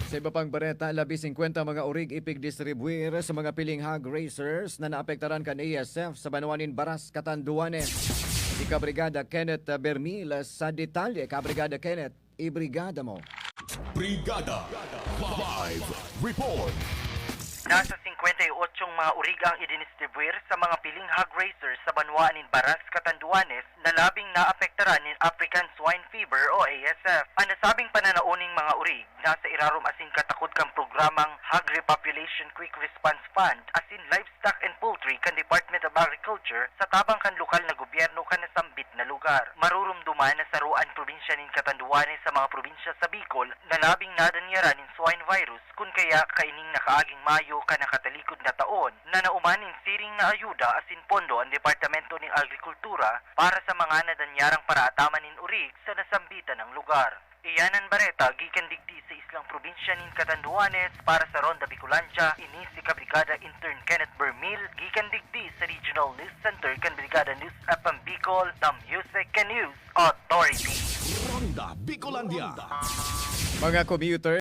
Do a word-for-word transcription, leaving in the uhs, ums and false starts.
Sa iba pang bareta, labi singkwenta mga urig ipigdistribuir sa mga piling hog raisers na naapektaran kan A S F sa banwa nin Baras, Catanduanes. Ika Brigada Kenneth Bermil sa detalye. Ka Brigada Kenneth, ibrigada mo. Brigada Live Report. Nasa singkwenta y otso mga urig ang idinistribuir sa mga piling hog raisers sa banwaan nin Baras, Catanduanes, na labing naapektaran nin African Swine Fever o A S F. An nasabing pananaon nin mga urig nasa irarom asin katakod kan programang Hog Repopulation Quick Response Fund asin Livestock and Poultry kan Department of Agriculture sa tabang kan lokal na gobyerno kan nasambit na lugar. Marurumduman na saro an probinsya nin Catanduanes sa mga probinsya sa Bicol na labing nadanyaran nin swine virus, kun kaya kaining nakaaging Mayo kan nakatalikod na taon na nauman nin siring na ayuda asin pondo an Departamento nin Agrikultura para sa mga nadanyarang paraataman nin urig sa nasambitan na lugar. Iyan an bareta gikan digdi sa islang probinsya nin Catanduanes. Para sa Ronda Bicolandia, ini si Kabrigada Intern Kenneth Bermil, gikan digdi sa Regional News Center kan Brigada News F M Bicol, The Music and News Authority. Ronda Bicolandia. Mga commuter,